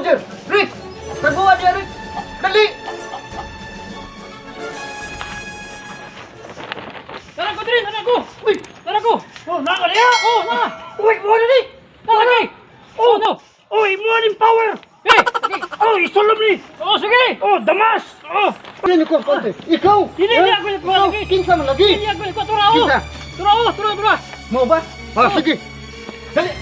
Roger! Rick! Nagbuwa niya, Rick! Dali! Tara ko diri, tara ko. Uy! Tara ko. Oh, naka niya! Oh, na. Uy, mo na ni! Na lagi. Oh, no. Uy, mo ni power! Eh. Oh, isulom ni! Oh, sige. Oh, damas! Oh! Ano ko, konti? Ikaw! Dili, Eh? di ako nagkuha Ikaw, lagi. kinsa man lagi? Hindi ako nagkuha tura oh. Kinsa? Tura oh, tura tura. Mao ba? Ah, sige. Dali!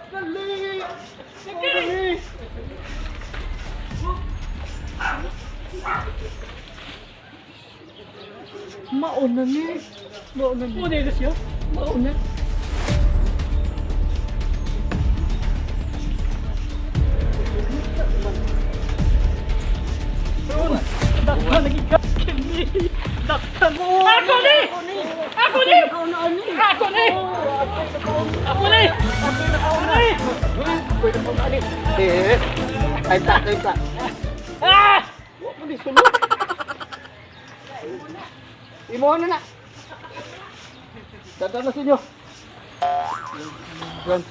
Dali! Dali! Mauna ni. Mauna ni. Mo na siya. Mauna. Dakpan lagi ka. Kini. Dakpan. Ako ni. Ako ni. Ako ni. Ako ni. Ako ni. Eh, ay ta, ay ta. Ah! Wa man di sulod. Imo na na. Dada na sa inyo. Yan.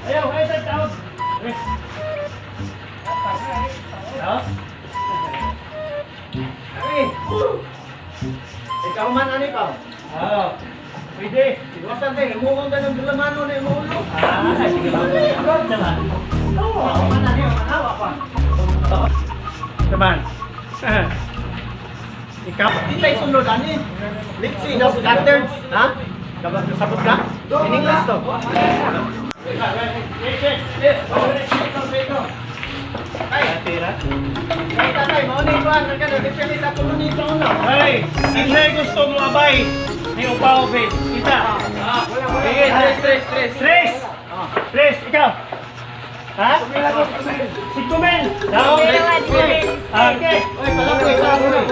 Ayaw, ay sa taon! Ha? Ay. Ikaw man ani pa. Ah, pwede. Iwasan tayo, imuong ka ng dulamano na imong ulo. Ah, sige lang. Naman. Ikaw man ani, manawa pa. Naman. Ikaw. Di tayo sunod ani. Let's see, now scattered. Ha? Sabot ka? In English to. Ay, Tira. ay tatay, mao ni kuan ka na depende sa kuno sa una. Ay, hindi gusto mo abay. Ni upaw be. Kita. Sige, tres, tres, tres. Tres. Tres, ikaw. Ha? Si Kumel. Daw. Okay. Oy, palapoy, palapoy.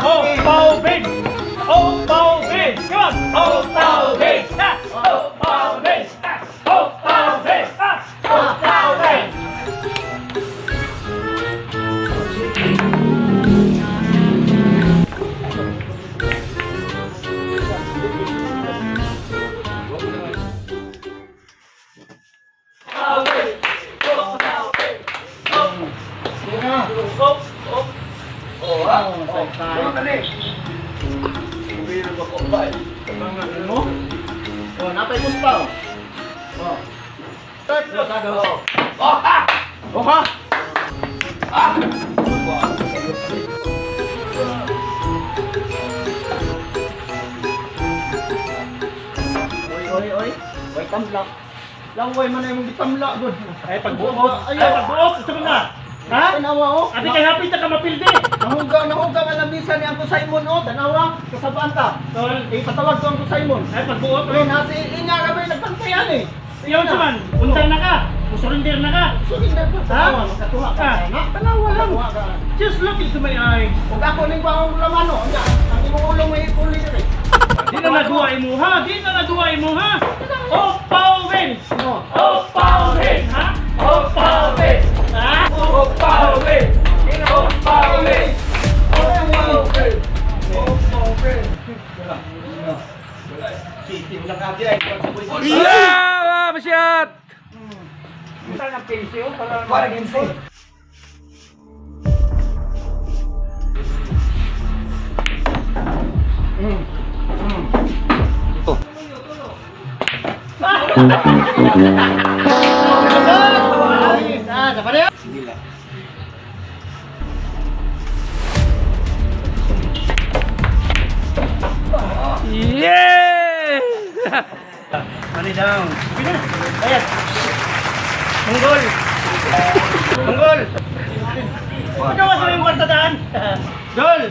Oh, pao bin. Oh, pao bin. Come on. Oh, pao bin. Ha. Oh, pao bin. Ha. Oh, pao bin. Ha. Oh, pao bin. Oh, napay gusto. Oh. Start mo. Oh. Ha. Oy, oy, oy. Oy, tamla. Laway man na imong gitamla gud. Ay, pagbuot. Ay, pagbuot. Ito na. Ha? Tanawa oh. Ate kay happy ta ka mapildi. Nahuga, nahuga nga lamisa ni Uncle Simon oh. Tanawa, kasabaan ta. Tol. Eh, patawag ko Uncle Simon. Ay, pagbuot. Oy, nasi inga ra ba nagpantayan eh. Iyon sa man. Unta na ka. Musurrender na ka. Surrender pa. Ha? Tanawa, makatuha ka. Ha? Na, tanawa lang. Just look into my eyes. Ug ako ning bangong lamano, nya, ang imong ulo may ipuli diri. Di na naduwa imo ha. Di na naduwa imo ha. Oh, pao bin. No. Oh, pao bin. Ha? Oh, pao bin. Ha? Oh, pao bin. Oh, pao bin. Yeah! Masyat! Ah, dapat ya. Yeah! Money down. Sige na. Bayad. Munggol. Munggol. Pagawa sa yung kwarta daan. Dol!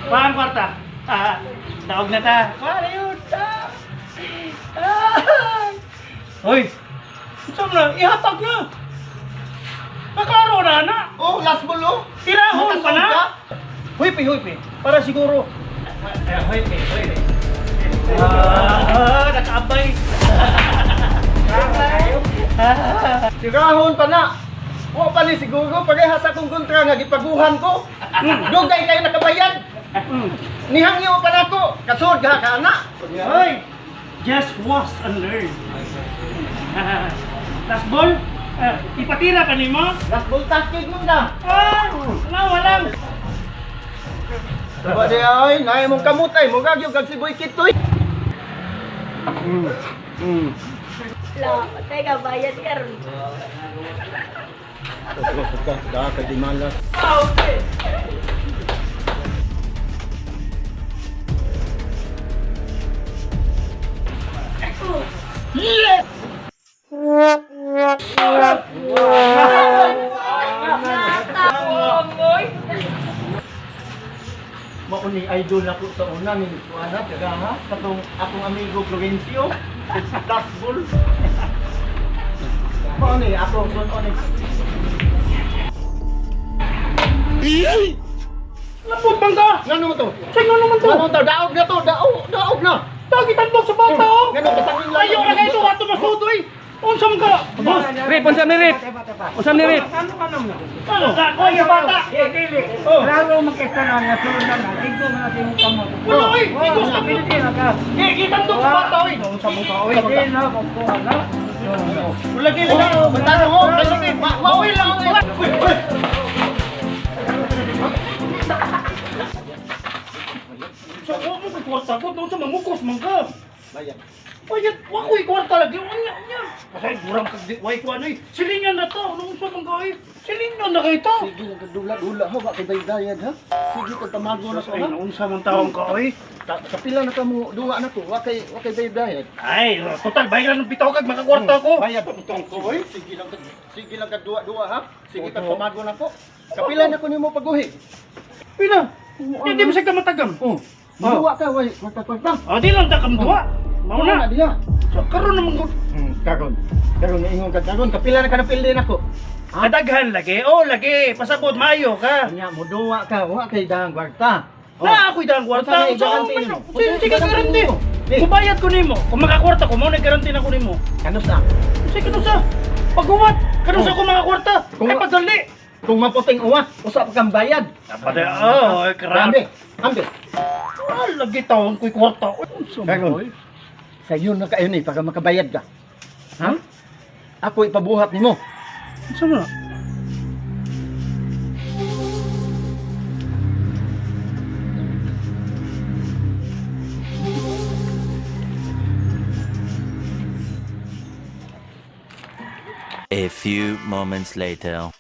Paang kwarta? Ah, daog na ta. Para yun. Ah. Ah. Hoy! Saan na? Ihatag na! Naklaro na na! Oh, last ball oh. Tirahon pa na! Huy, pi, huy, pi. Para siguro. Ay, hoy, hoy, hoy. Ah, nakaabay. Tirahon pa na. Wa pa ni siguro parehas akong kontra nga gipaguhan ko. Dugay kayo nakabayad. Nihangyo pa nako. Kasud ka ka na. Hoy! Just was and learn. Last ball? Ah, ipatira pa nimo? Last ball takig mo na. Ah, wala, walang. Wa di ay, naay mong kamot ay murag yung kag si Boy Kitoy. La, patay ka, bayad ka ron. Da kay di malas. Nata, Mao ni idol nako sa una ni kuana taga ha katong akong amigo Florencio. Last ball. Mao ni akong son ni. Lambot bang ka? Ngano mo to? Sa inyo naman to. Ngano to? Daog na to, daog, daog na. Tagi tambok sa bata oh. Ngano kasangin lang. Ayaw na kayo ito, ato masudoy. Unsa man ka? Boss, Rip, unsam ni Rip. Unsam ni Rip. ano ka? Koy sa bata. Oh. Klaro magkesta na nga sulod na na. Tigko man na imong kamot. Wala oy, igos ka Pili na ka. Eh, gitandok sa bata oy. Unsa mo ka oy? Di na ko na. Wala gid na. Bantaro mo, kayo ni Mawil lang ang wala. Uy, uy. Sa ko mo ko'y kwarta ko, doon sa mamukos man ka. Bayad. Bayad, wa ko'y kwarta lagi. Unya, unya. Kasi gurang kag di, way ko ano eh. Silingan na to, nung sa mga oy. Silingan na kayo to. Sige lang kadula-dula ha, wa kay bayad ha. Sige kag tamago na ko Ay, ha. naunsa man taong ka oy. Kapila na ka mo duwa na ko, wa kay bayad. Ay, total bayad ng bitaw kag makakwarta ko. Bayad. Tong ko oy, sige lang kag duwa-duwa ha. Sige kag tamago na ko. Kapila na ko nimo paguhi. Pila. Hindi mo siya kamatagam. Oh. Duwa ka way, kwarta-kwarta. Ah, di lang ta kamduwa. Mao Wala na. diha. So, karon naman ko. Karon. Karon ingon ka karon kapila na ka napildi nako. Kadaghan lagi. Oh, lagi. Pasabot maayo ka. Nya mo duwa ka, wa kay dahang kwarta. Oh. Na ako'y dahang kwarta. Unsa may Unsa garanti man nimo? Sige, sige, Unsa garanti. may garanti nimo? Di. Mubayad ko nimo. Kung makakwarta ko, mao na garanti na ko nimo. Kanus na. Sige kanusa. Paghuwat, kanusa Oh. ko makakwarta. Kung- Kay pagdali. Kung maputing uwa, usa pa kang bayad. Dapat oh, Ambe, grabe. ambe. Ah, lagi taon ko'y kwarta. Uy, unsa man, Karon. oy? Sayon na kayo ni para makabayad ka. Ha? Ako ipabuhat nimo. Unsa man? A few moments later.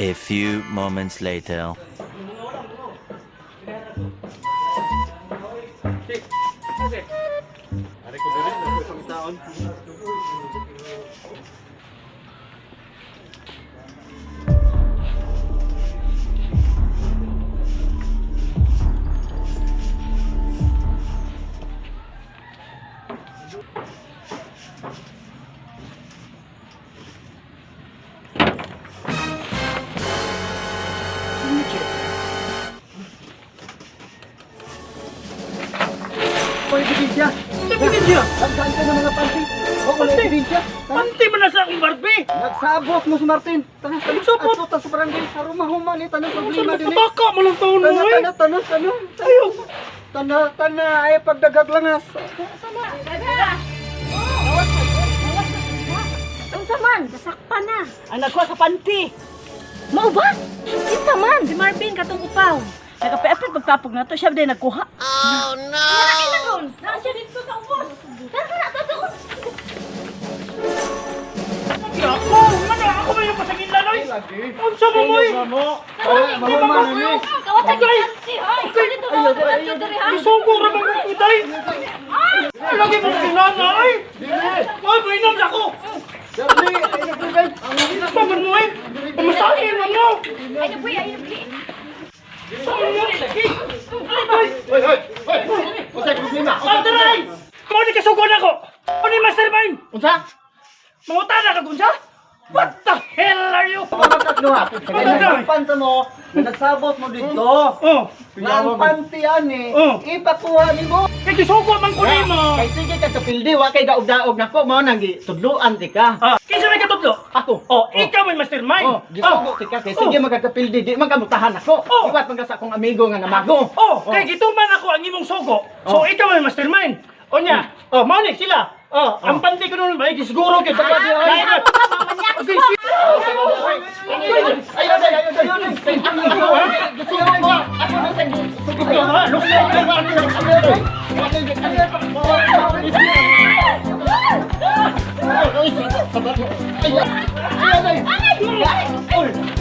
A few moments later. Hoy, ebidensya. Ebidensya? Tagdaan ka ng mga panty. O, wala ebidensya. Tara. Panty man na sa akong Barbie! Nagsabot mo si Martin. Tara, Nagsabot? Ato ta sa barangay. Aron mahuman ni tanang problema din. eh. Pataka mo lang taon mo Tana, eh! tana, tana, tana. Ayaw! Tana, tana, ay pagdagag langas. Unsa man, nasakpan na. Ang nagkuha sa panty. Mao ba? Kinsa man, si Marvin katong upaw. Nakapaapit pagtapog na to, siya din nagkuha. Naa na ron. Naa siya dito sa ubos. Tara, tara, tara. Ako! Ano? Ako ba yung pasagin laloy? Unsa mo mo eh? Mahuman ni. Kawat ang panty, hoy. Dito ba ang panty diri ha? Isugo ra bang kuday? Lagi mo sinana ay! Ay, mainom sa ako! Dali, ay nagbiben. Paman mo eh! Pamasahin man mo! Ay, nagbuhi, ay, nagbuhi. Paman mo! Ay! Hoy, hoy, hoy. Unsay problema? Ah, taray! Mao ni kasugo na ko! Mao ni mastermind! Unsa? Mangutana ka kunsa? What the hell are you? Pamakat no ha. Nagpanta mo, nagsabot mo dito. Oh, Nga ang panty ani, Oh. ipakuha nimo. kay gisugo man ko nimo. Kay sige ka kapildi, wa kay daog-daog nako mao nang gitudloan ti ka. Ah, kinsa may katudlo? Ako. Oh, ikaw may mastermind. Oh, gisugo ti ka kay sige magkakapildi, di man kamutahan ako. Oh. Iwat man ka sa akong amigo nga namago. Oh, kay gituman ako ang imong sugo. So ikaw may mastermind. Onya, oh, mao ni sila. Oh, ang panty ko nun ba gisiguro gyud sa Ay, Ay, Okay, Ay, ay, ay, ay, ay, ay. Gisugo mo. Ako na sa gisugo mo.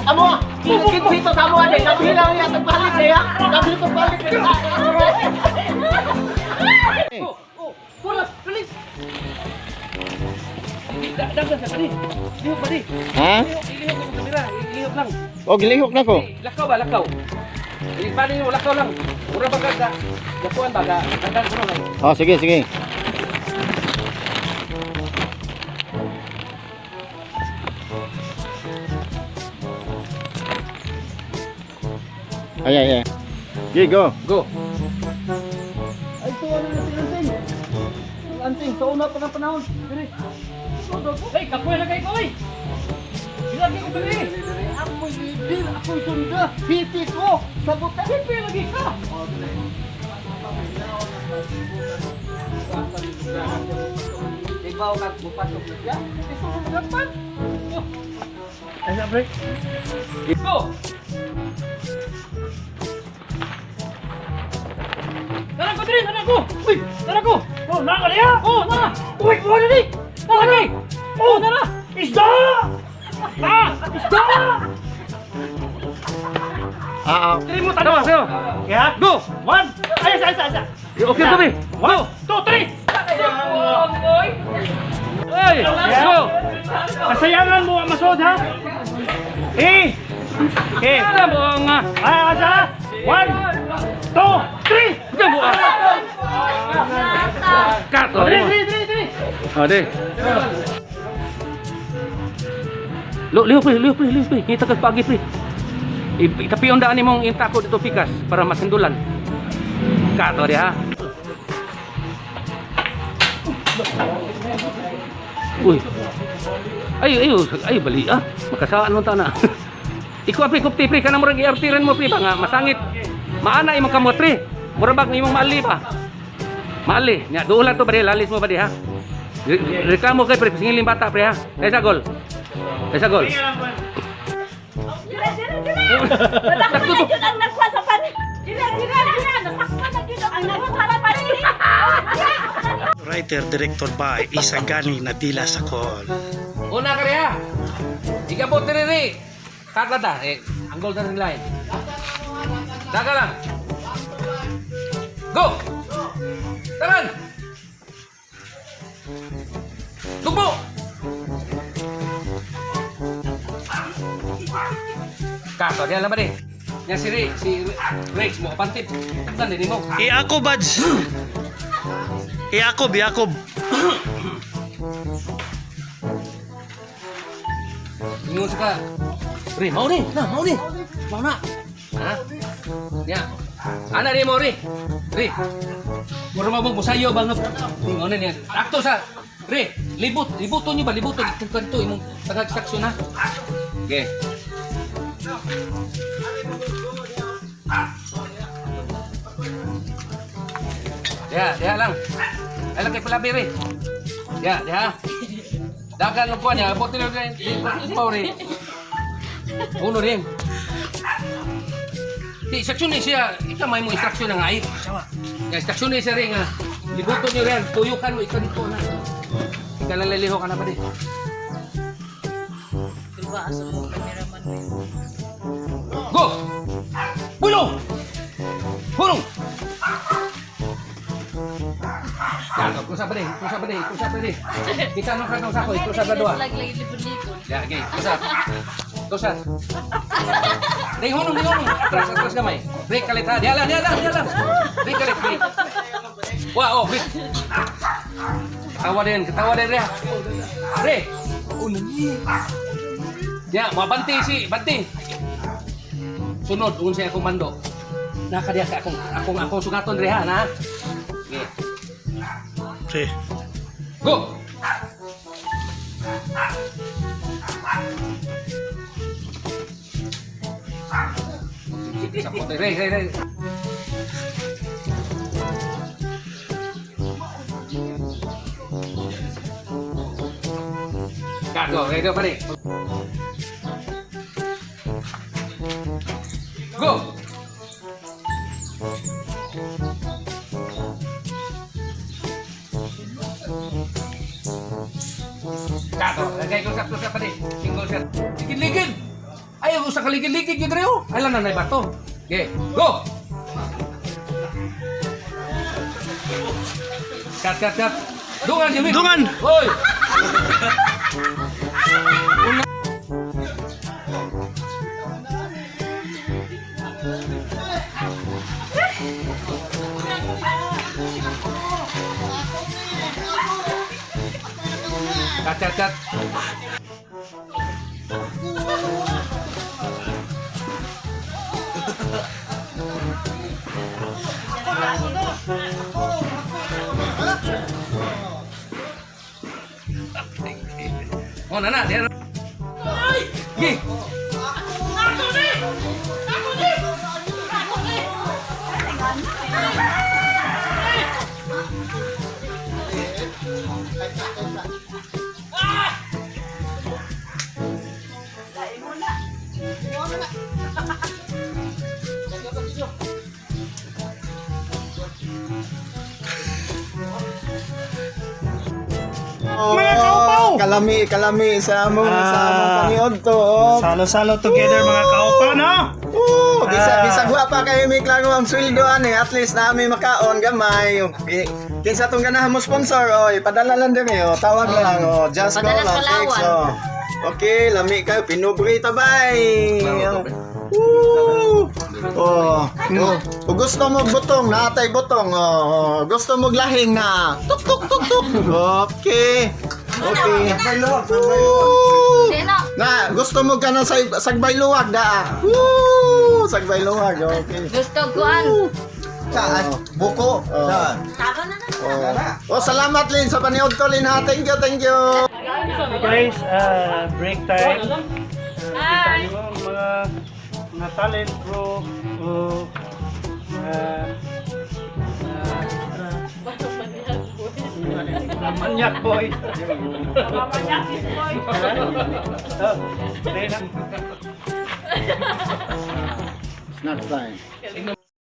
Amo, kinsito sa amo ade. Kami lang ya tagpalit eh. Kami tagpalit. Dagdag sa padi. Lihok padi. Ha? Ilihok ko kamera, ilihok lang. O gilihok na ko. Lakaw ba lakaw? Paano yung lakaw lang? Mura ba ka? Lakuan ba ka? Dagdag ko lang. Oh, sige, sige. Ay, ay, ay. Okay, go. Go. Ay, ito ano na si Anting. Ang Anting, sa una pa ng panahon. Diri. Hey, kapoy na kayo ko oy. Lagi ko diri. Ako'y leader, ako'y sunda. Hipi ko. Sabot Hipi lagi ka. Ibaw ka, bupasok na siya. Ito mo magapan. Ay, break. Go. Tara ko diri, tara ko. Uy, tara ko. Oh, naa ka niya? Oh, tara. Uy, buha na ni. Tara kay. Oh, tara. Isda! Ah, isda! Ah, ah. Diri mo tanaw. Yeah. Go. One. Ay, isa, isa, isa. Okay, gabi. One, two, three. Hey, go. Kasayangan mo ang masod, ha? Eh! Eh! Tara mo nga. Ay, asa! One, two, three! Diyan mo ah. Kato. Three, three, three, three! Ade. Lo, lihok pre, lihok pre, lihok pre. Kita kag pagi pre. Itapion daan nimong intako dito pikas para masindulan. Kato di ha. Uy. Ay, ay, ay, bali ah. Makasaan mo ta na. Ikaw pre, kupti pre, kanang murag iartiran mo pre ba nga masangit. Maana imong kamot pre. Mura bag imong maali pa. Maali. Nya duol lang to ba di, lalis mo ba di ha? Reklamo kay pre, singiling bata pre ha. Kaysa gol. Kaysa gol. Dira, dira, dira. Nasakpan na yun ang nagkuha sa panty. Dira, dira, dira. Nasakpan na yun ang nagkuha sa panty. Writer director by Isagani Nadila Sakol. Una ka ha. Igabot diri. Cut ta. Eh, ang golden line. Daga lang. Go! Taran! Tugbo! Kato, diyan lang ba di? Yan si Ray, si Rex mo, kapantid. Tugtan din mo. Iakob, Bads. Iakob, Iakob. Ingon sa ka. Re, mau ni, na, mau ni. Mau na. Ha? Ya. Ana ri mo ri. Ri. Mura mo musayo ba nga. Ingon na niya. Akto sa. Re, libot, libuton niyo ba libuton itong kanto imong tagagsaksyon ha. Okay. Diha, diha lang. Ay lang kay palabi re. Diha, diha. Dagan lang kuha niya, abot nila rin. Ipaw rin. Uno rin. Di, instruction ni siya, ikaw may mo instruction na nga ay. Ya, instruction ni siya rin nga. Libuton niyo rin, tuyukan mo, ikaw dito na. Ikaw lang liliho ka na pa di. Diba, asa mo cameraman mo? Go! Bulong! Bulong! Yan, kusa pa rin, kusa pa rin, kusa pa rin. Kita nung katong sako, kusa pa doa. Laglag libon-libon. Ya, okay, kusa. Kusa. Ding hunong, ding hunong. Atras, atras gamay. Break kalit ha. Diala, diala, diala. Break kalit, break. Wah, oh, break. Ketawa din, ketawa din, Rea. Re. Oh, nani. Ya, mabanti si, banti. Sunod, unsa akong mando. Nakadiya ka akong akong akong sugaton reha na. Okay. Sige. Go! Sapote, rey, rey, rey. Go, ready, pare. Go! Kato, lagay ko sa sa pare. Single shot. Ligid-ligid. Ay, usa ka ligid-ligid gyud reo. Ay lang nanay bato. Okay, go. Cut, cut, cut. Dungan, Jimmy. Dungan! Hoy. Una. Cut, cut, cut. Oh, nana, dia. Ay! Gi. Mga kaupaw! Kalami, kalami sa among Ah. paniod to. Oh. Salo-salo together mga kaupaw, no? Oo, bisa Ah. bisag wa pa kayo may klaro ang sweldo ani, at least na may makaon gamay. Kinsa tong ganahan mo sponsor, oy, padala lang diri oh, tawag lang oh, just call Padala lang sa text Palawan. oh. Okay, lami kayo pinubre tabay. Woo! Oh, oh. Kung gusto mo butong, naatay butong. Oh, oh. Gusto mo lahing na. Tuk tuk tuk tuk. Okay. Okay. Woo! Sino? Na, gusto mo ka na sa sagbay luwag daa. Woo! Sagbay luwag, okay. Gusto kuan. Saan? Buko. Oh. Tama na na. Oh. Oh, salamat Lin sa paniod ko Lin ha. Thank you, thank you. Hey guys, break time. Kita niyo ang mga mga talent crew o mga manyak boys. Oh, ayun na. Snack time.